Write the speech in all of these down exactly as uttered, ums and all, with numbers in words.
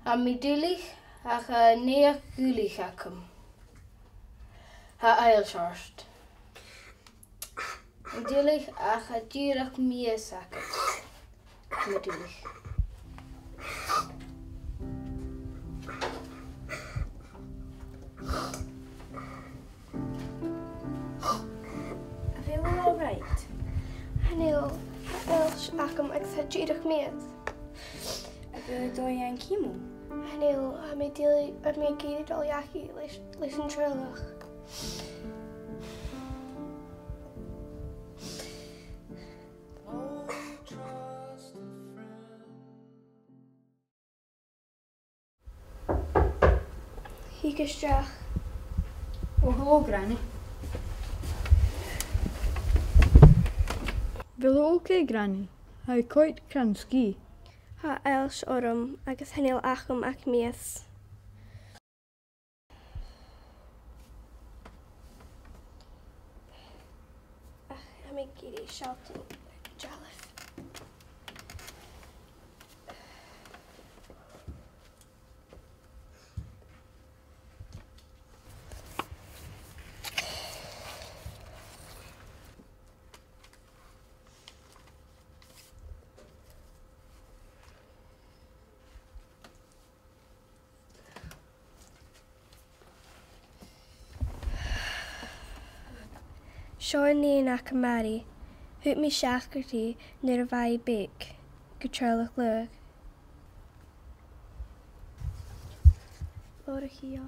Tha mi duilich ach tha naidheachd dhuilich agam. Tha aillse ort. Duilich ach tha dìreach mìos agad. Tha mi duilich. A bheil thu all right? Chan eil, tha aillse agam agus tha dìreach mìos. A bheil thu a' dol a dhèanamh chemo? Chan eil, tha mi dìreach, tha mi ag iarraidh dol dhachaigh leis, leis an teaghlach. Thig a-steach. Ò, hello, Granny. A bheil thu okay, Granny? Tha thu quite crann-sgìth. Tha aillse orm agus chan eil agam ach mìos. Ach, tha mi ag iarraidh sealltainn dealbh. Seo an nighean agam, Mary. Thug mi seachad i nuair a bha i beag, gu teaghlach Laoigh. Laura Chia.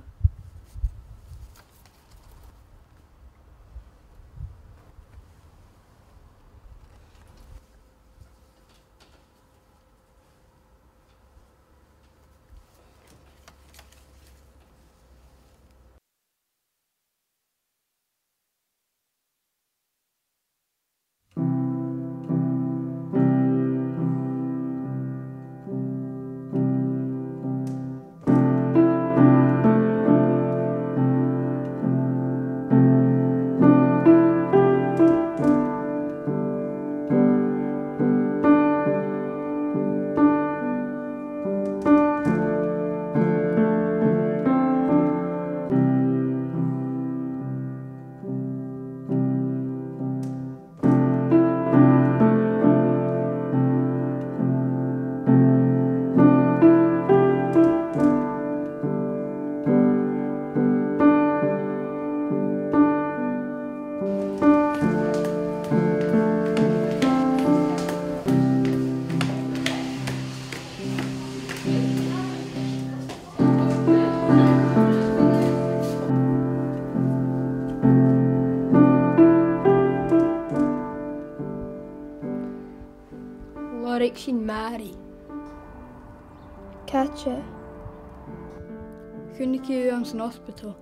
Lorg sinn Mary. Càite? Chunnaic i thu anns an ospadal.